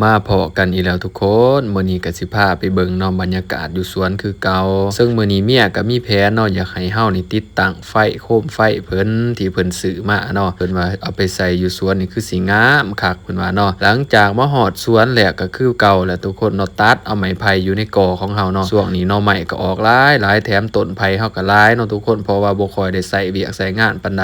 ມາພໍ້ກັນອີກແລ້ວທຸກຄົນ, ມື້ນີ້ກໍຊິພາໄປເບິ່ງເນາະ ບັນຍາກາດຢູ່ສວນຄືເກົ່າ. ເຊິ່ງມື້ນີ້ເມຍກໍມີແຜນເນາະ ຢາກໃຫ້ເຮົານີ້ຕິດຕັ້ງໄຟ ໂຄມໄຟເພິ່ນທີ່ເພິ່ນຊື້ມາເນາະ, ເພິ່ນວ່າເອົາໄປໃສ່ຢູ່ສວນນີ້ຄືຊິງາມຄັກ ເພິ່ນວ່າເນາະ. ຫຼັງຈາກມາຮອດສວນແລ້ວກໍຄືເກົ່າແຫຼະທຸກຄົນເນາະ, ຕັດເອົາໄມ້ໄຜ່ຢູ່ໃນກໍຂອງເຮົາເນາະ. ຊ່ວງນີ້ໜໍ່ໄມ້ກໍອອກຫຼາຍໆ ແຖມຕົ້ນໄຜ່ເຮົາກໍຫຼາຍເນາະທຸກຄົນ, ເພາະວ່າບໍ່ຄ່ອຍໄດ້ໃຊ້ວຽກໃຊ້ງານປານໃດ,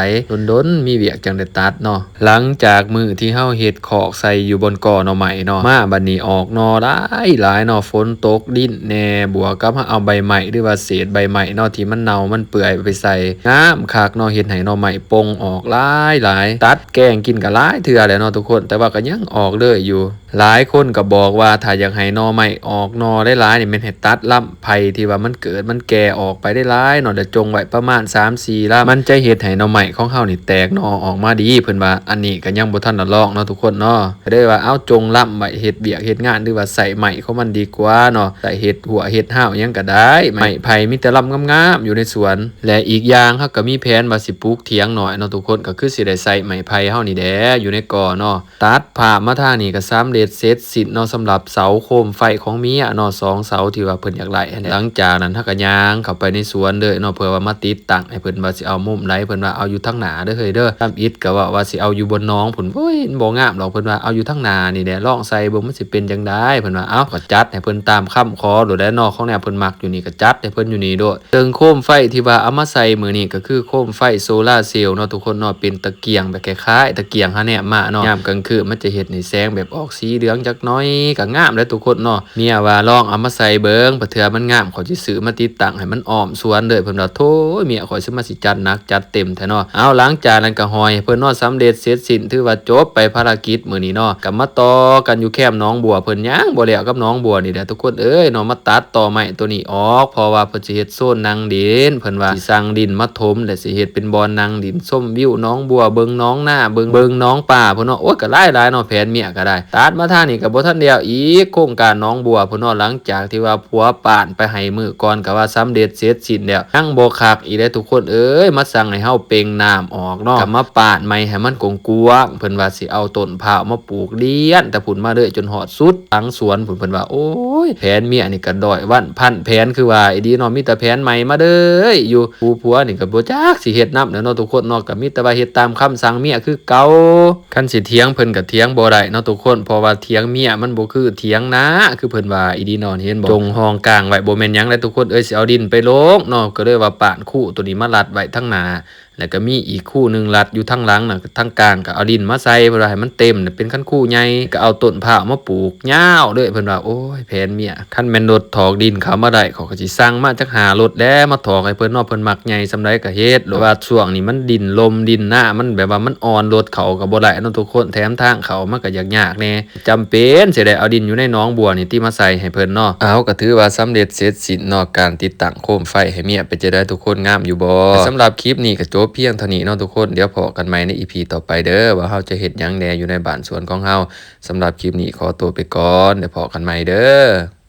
ດົນໆມີວຽກຈັ່ງໄດ້ຕັດເນາະ. ຫຼັງຈາກມື້ທີ່ເຮົາເຮັດຄອກໃສ່ຢູ່ບ່ອນກໍໜໍ່ໄມ້ເນາະ, ມາບັດນີ້ອອກໜໍ່ຫຼາຍໆເນາະ, ຝົນຕົກ ດິນແດ່ ບວກກັບເຮົາເອົາໃບໄມ້ ຫຼືວ່າເສດໃບໄມ້ເນາະ ທີ່ມັນເນົ່າມັນເປື່ອຍໄປໃສ່ ງາມຄັກເນາະ, ເຮັດໃຫ້ໜໍ່ໄມ້ປົ່ງອອກຫຼາຍໆ. ຕັດແກງກິນກໍຫຼາຍເທື່ອແລ້ວເນາະທຸກຄົນ, ແຕ່ວ່າກໍຍັງອອກເລື້ອຍຢູ່. ຫຼາຍຄົນກໍບອກວ່າ ຖ້າຢາກໃຫ້ໜໍ່ໄມ້ອອກໜໍ່ຫຼາຍໆນີ້ ແມ່ນໃຫ້ຕັດລຳໄຜ່ທີ່ວ່າມັນເກີດມັນແກ່ອອກໄປຫຼາຍໆເນາະ, ແລ້ວຈົ່ງໄວ້ປະມານສາມສີ່ລຳ, ມັນຈະເຮັດໃຫ້ໜໍ່ໄມ້ຂອງເຮົານີ້ແຕກໜໍ່ອອກມາດີ ເພິ່ນວ່າ. ອັນນີ້ກໍຍັງບໍ່ທັນໄດ້ລອງເນາະທຸກຄົນເນາະ, ກໍເລີຍວ່າເອົາຈົ່ງລຳໄວ້ເຮັດວຽກເຮັດງານ ຫຼືວ່າໃຊ້ໄມ້ຂອງມັນດີກວ່າເນາະ, ໃຊ້ເຮັດຮົ້ວເຮັດຮາວຫຍັງກໍໄດ້. ໄມ້ໄຜ່ມີແຕ່ລຳງາມໆຢູ່ໃນສວນ, ແລະ ອີກຢ່າງເຮົາກໍມີແຜນວ່າຊິປູກຖຽງໜ້ອຍເນາະທຸກຄົນ, ກໍຄືຊິໄດ້ໃຊ້ໄມ້ໄຜ່ເຮົານີ້ແຫຼະຢູ່ໃນກໍເນາະ. ຕັດພາບມາທາງນີ້ກໍສຳເລັດເສັດສິ້ນເນາະ ສຳລັບເສົາໂຄມໄຟຂອງເມຍເນາະ ສອງເສົາທີ່ວ່າເພິ່ນຢາກໄດ້ຫັ້ນແຫຼະ. ຫຼັງຈາກນັ້ນເຮົາກໍຍ່າງເຂົ້າໄປໃນສວນເລີຍເນາະ ເພື່ອວ່າມາຕິດຕັ້ງໃຫ້ເພິ່ນ ວ່າຊິເອົາມຸມໃດ, ເພິ່ນວ່າເອົາຢູ່ທາງໜ້າເດີເຮີ້ຍເດີ. ທຳອິດກໍເວົ້າວ່າຊິເອົາຢູ່ບ່ອນໜອງພຸ້ນ, ໂອ້ຍ ມັນບໍ່ງາມດອກ ເພິ່ນວ່າ, ເອົາຢູ່ທາງໜ້ານີ້ແຫຼະ ລອງໃສ່ເບິ່ງມັນຊິເປັນຈັ່ງໃດ ເພິ່ນວ່າ. ເອົ້າ ກໍຈັດໃຫ້ເພິ່ນຕາມຄຳຂໍໂລດແຫຼະເນາະ, ຂອງແນວເພິ່ນມັກຢູ່ນີ້ກໍຈັດໃຫ້ເພິ່ນຢູ່ນີ້ໂລດ. ເຊິ່ງໂຄມໄຟທີ່ວ່າເອົາມາໃສ່ມື້ນີ້ກໍຄືໂຄມໄຟໂຊລາເຊວເນາະທຸກຄົນເນາະ, ເປັນຕະກຽງແບບຄ້າຍໆຕະກຽງເຮົາແນມມາເນາະ, ຍາມກາງຄືນມັນຈະເຮັດໃຫ້ແສງແບບອອກສີເຫຼືອງຈັກໜ້ອຍ ກໍງາມແຫຼະທຸກຄົນເນາະ. ເມຍວ່າລອງເອົາມາໃສ່ເບິ່ງ, ເພື່ອເທື່ອມັນງາມ ຂ້ອຍຊິຊື້ມາຕິດຕັ້ງໃຫ້ມັນອ້ອມສວນເລີຍ ເພິ່ນວ່າ. ໂທ້ ເມຍຂ້ອຍ ສະມາຊິຈັດໜັກຈັດເຕັມແທ້ເນາະ. ເອົາ ຫຼັງຈາກນັ້ນກໍຫ້ອຍໃຫ້ເພິ່ນເນາະ, ສຳເລັດເສັດສິ້ນ ຖືວ່າຈົບໄປພາລະກິດມື້ນີ້ເນາະ. ກໍມາຕໍ່ກັນຢູ່ແຄມໜອງບົວ, ເພິ່ນຍັງບໍ່ແລ້ວກັບໜອງບົວນີ້ແຫຼະທຸກຄົນເອີຍເນາະ, ມາຕັດຕໍໄມ້ໂຕນີ້ອອກ ເພາະວ່າເພິ່ນຊິເຮັດໂຊນນັ່ງຫຼິ້ນ, ເພິ່ນວ່າຊິສັ່ງດິນມາຖົມ ແລະ ຊິເຮັດເປັນບ່ອນນັ່ງຫຼິ້ນ ຊົມວິວໜອງບົວ ເບິ່ງໜອງນາ ເບິ່ງ ເບິ່ງໜອງປາພຸ້ນເນາະ. ໂອ້ຍ ກໍຫຼາຍໆເນາະ ແຜນເມຍກໍໄດ້. ຕັດມາທາງນີ້ກໍບໍ່ທັນແລ້ວອີກ ໂຄງການໜອງບົວພຸ້ນເນາະ, ຫຼັງຈາກທີ່ວ່າຜົວປ້ານໄປໃຫ້ມື້ກ່ອນ ກໍວ່າສຳເລັດເສັດສິ້ນແລ້ວ, ຍັງບໍ່ຄັກອີກເດ້ທຸກຄົນເອີຍ, ມາສັ່ງໃຫ້ເຮົາເປັ່ງນ້ຳອອກເນາະ, ກໍມາປາດໃໝ່ໃຫ້ມັນກວ້າງໆ, ເພິ່ນວ່າຊິເອົາຕົ້ນພ້າວມາປູກລຽນແຕ່ພຸ້ນມາເລີຍ ຈົນຮອດສຸດຫຼັງສວນພຸ້ນ. ເພິ່ນວ່າ ໂອ້ຍ ແຜນເມຍນີ້ກໍດ້ອຍວັນພັນແຜນ ຄືວ່າອີ່ດີເນາະ, ມີແຕ່ແຜນໃໝ່ມາເດີຍຢູ່. ຜູ້ຜົວນີ້ກໍບໍ່ຈັກຊິເຮັດນຳແລ້ວເນາະທຸກຄົນເນາະ, ກໍມີແຕ່ວ່າເຮັດຕາມຄຳສັ່ງເມຍຄືເກົ່າ. ຄັນຊິຖຽງເພິ່ນກໍຖຽງບໍ່ໄດ້ເນາະທຸກຄົນ, ເພາະວ່າຖຽງເມຍມັນບໍ່ຄືຖຽງນາ ຄືເພິ່ນວ່າອີ່ດີເນາະ. ເຫັນບໍ່ ຈົ່ງຮ່ອງກາງໄວ້ ບໍ່ແມ່ນຫຍັງເດ້ທຸກຄົນເອີຍ, ຊິເອົາດິນໄປລົງເນາະ, ກໍເລີຍວ່າປານຄູໂຕນີ້ມາລັດໄວ້ທາງໜ້າ ແລ້ວກໍມີອີກຄູໜຶ່ງລັດຢູ່ທາງຫຼັງນະ, ທາງກາງກໍເອົາດິນມາໃສ່ ເພື່ອວ່າໃຫ້ມັນເຕັມ ເປັນຄັນຄູໃຫຍ່, ກໍເອົາຕົ້ນພ້າວມາປູກຍາວເລີຍ. ເພິ່ນວ່າ ໂອ້ຍ ແຜນເມຍ, ຄັນແມ່ນລົດຖອກດິນເຂົ້າມາໄດ້ ຂ້ອຍກໍຊິສັ່ງມາຈັກຫ້າລົດແຫຼະ ມາຖອກໃຫ້ເພິ່ນເນາະ, ເພິ່ນມັກໃຫຍ່ສ່ຳໃດກໍເຮັດ. ແຕ່ວ່າຊ່ວງນີ້ມັນດິນລົມດິນນາ ມັນແບບວ່າມັນອ່ອນ, ລົດເຂົ້າກໍບໍ່ໄດ້ເນາະທຸກຄົນ, ແຖມທາງເຂົ້າມັນກໍຍາກໆແດ່. ຈຳເປັນຊິໄດ້ເອົາດິນຢູ່ໃນໜອງບົວນີ້ຕິມາໃສ່ໃຫ້ເພິ່ນເນາະ. ເອົາ ກໍຖືວ່າສຳເລັດເສັດສິ້ນເນາະ ການຕິດຕັ້ງໂຄມໄຟໃຫ້ເມຍ. ເປັນຈັ່ງໃດທຸກຄົນ, ງາມຢູ່ບໍ່? ສຳລັບຄລິບນີ້ກໍຈົບພຽງເທົ່ານີ້ເນາະທຸກຄົນ, ດຽວພໍ້ກັນໃໝ່ໃນອີພີຕໍ່ໄປເດີ ວ່າເຮົາຈະເຮັດຫຍັງແດ່ຢູ່ໃນບ້ານສວນຂອງເຮົາ. ສຳລັບຄລິບນີ້ຂໍຕົວໄປກ່ອນ, ດຽວພໍ້ກັນໃໝ່ເດີ.